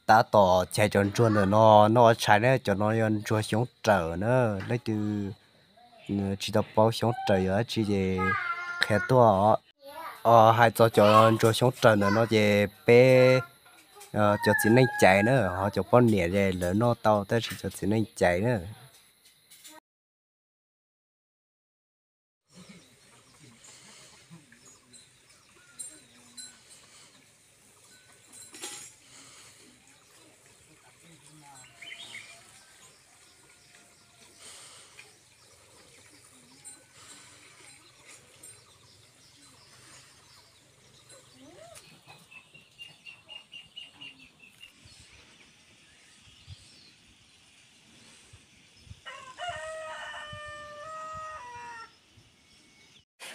Tab tom chais cov ntsuag ntawm no noj tshais na, cov no yog ntsuag xyoob raws na, leej twg tsis tau paub xyoob raws yog dab tsi ces qhia tuaj os. Hais txog cov ntsuag xyoob raws ntawm no ces peb cov txiv neej cais na, ho cov poj niam ces lawv noj tau tab sis cov txiv neej cais na.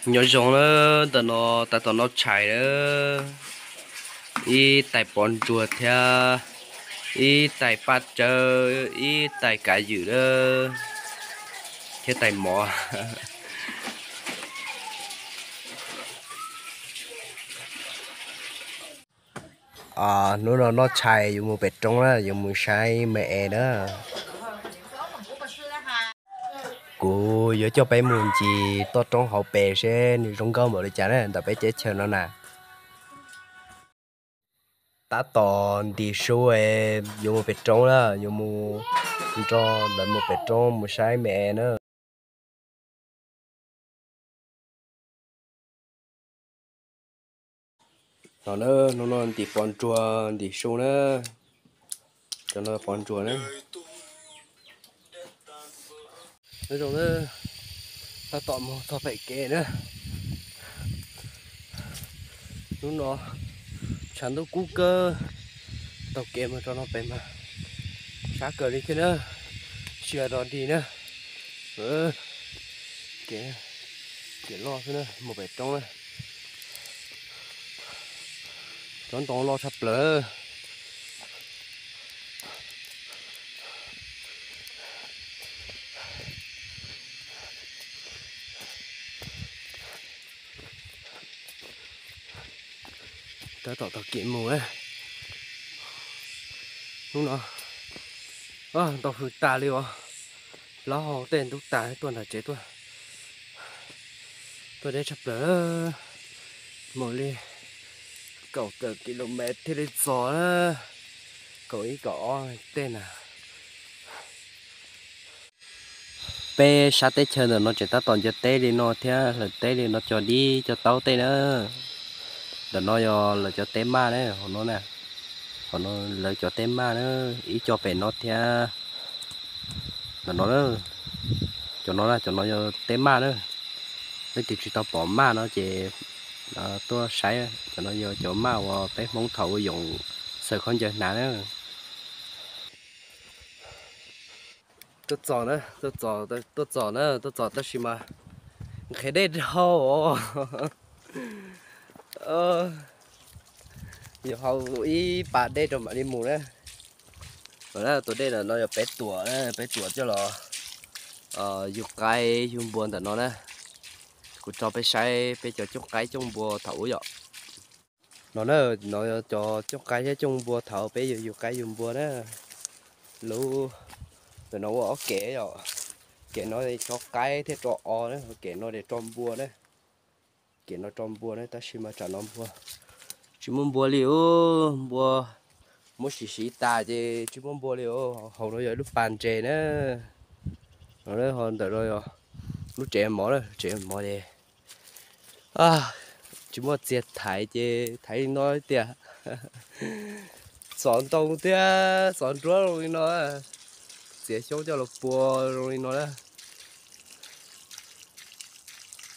Nyob zoo na, ntawm no tab tom noj tshais na, ib tais pov ntsuag thiab ib tais paj tsawb, ib tais kav ywm na, thiab tais mov. Hnub no noj tshais yuav mus pem roob na, yuav mus saib me es na. Kuv yuav coj peb mus ncig toj roob hauv pes seb nws zoo nkauj npaum li cas na ntawm peb teb chaws no na. Tab tom ntim su es yuav mus pem roob na, yuav mus nrog lawv mus pem roob mus saib me es na. No na, hnub no ntim pov ntsuag ntim su na. Cov no pov ntsuag na. Nyob zoo na, tab tom mus txog pem kev na. Hnub no tshav ntuj kub kawg, taug kev mus rau no pem mas sab kawg li thiab na. Sia rau dig na. Kev, kev loj xwb na, mus pem roob na. Cov ntoo loj tshaj plaws. Tab tom taug kev mus na. Hnub no ntau hws tas li os. Plaub hau tej ntub tas tuaj nram tsev tuaj. Tuaj deb tshaj plaws, mus li kaum tawm ki lo mev thiaj li txog na. Kaum ib kaum ob tej na. Peb sab teb chaws ntawm no tseem tab tom nco teb li no thiab, hlawv teb li no cog dib cog taub tej na. Ntawm no yog lawv cov teb maj na, hauv no na, hauv no lawv cov teb maj na, ib co pem no thiab. Ntawm no na, cov no na, cov no yog teb maj na. Leej twg tsis tau pom maj no ces tuaj saib, cov no yog cov maj uas peb Hmoob thaum ua yoom xaws khaub ncaws hnav na. Tuaj txog na, tuaj txog na, tuaj txog tab sis mas nqhis dej dhau os. Yuav haus ib pas dej rau mam li mus na. Tus dej no yog peb tuam, peb tuam coj los yug qaib yug npua ntawm no na. Kuv tso peb saib peb cov cooj qaib cooj npua thaum ub yom. No na, no yog cov cooj qaib thiab cooj npua thaum peb yug yug qaib yug npua na. Lub, ntawm no ua ob kev yom. Kev no tso qaib thiab tso os na, kev no tso npua na. Kev no tso npua na, tab sis mas tsam no npua tsis muaj npua li os, npua muab siv siv tas ces tsis muaj npua li os. Hauv no yog lub pas ntses na. Ho ntawm no yog lub tsev mov na, tsev mov ces tsis muaj txiag thaiv ces thaiv li no tiag. Xov ntoo thiab xov nruab zoo li no, txiav xyoob coj los pua zoo li no na.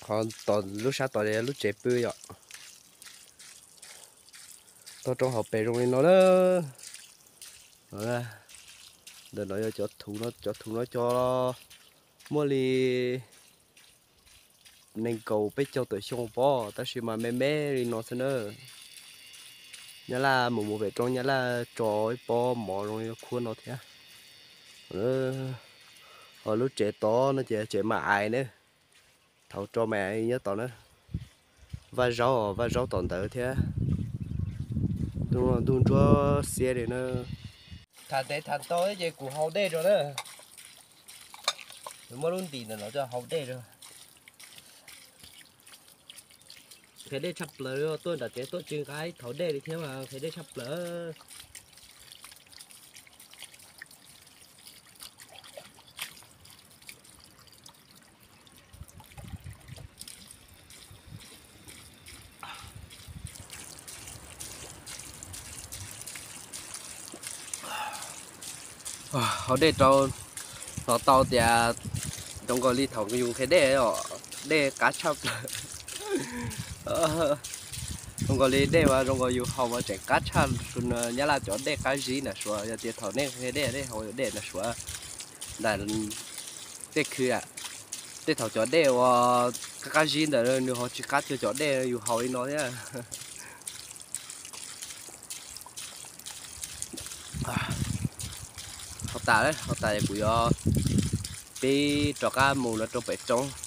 Qhov tom lub sab tod lub tsev pw yom. Toj roob hauv pes zoo li no na. Ntawm no yog cov thuv no, cov thuv no cov muaj li nees nkaum peb caug tawm xyoo pob, tab sis mas me me li no xwb na. Nyab Laj mus mus pem roob Nyab Laj tso ib pob mov zoo li khuab no thiab. Ho lub tsev tod no ces tsev mas ais na. Thaum tso mas ais nyob tod na. Vaj zaub, vaj zaub tom ntawd thiab. Ntuj ntsuab xiab li na. Tham ntev tham ntau ces kuv haus dej rau na. Kuv muab lub ntim ntawm no coj haus dej rau. Nqhis dej tshaj plaws, tuaj nram tsev tuaj tsis nqa ib thaum dej li thiab mas nqhis dej tshaj plaws. Haus dej rau, hnov tau tias zoo nkaus li thaum yus nqhis dej os, dej qab tshaj plaws. Zoo nkaus li dej mas zoo nkaus yus haus mas tseem qab tshaj Nyab Laj cov dej qab zib nram Suav. Yog tias thaum nej nqhis dej, nej haus dej nram Suav, nram tej khw, tej thaum cov dej uas qab qab zib ntawd nws ho tsis qab cuag cov dej yus haus li no thiab. Haus tas, haus tas kuv yuav pib rov qab mus no rau pem roob.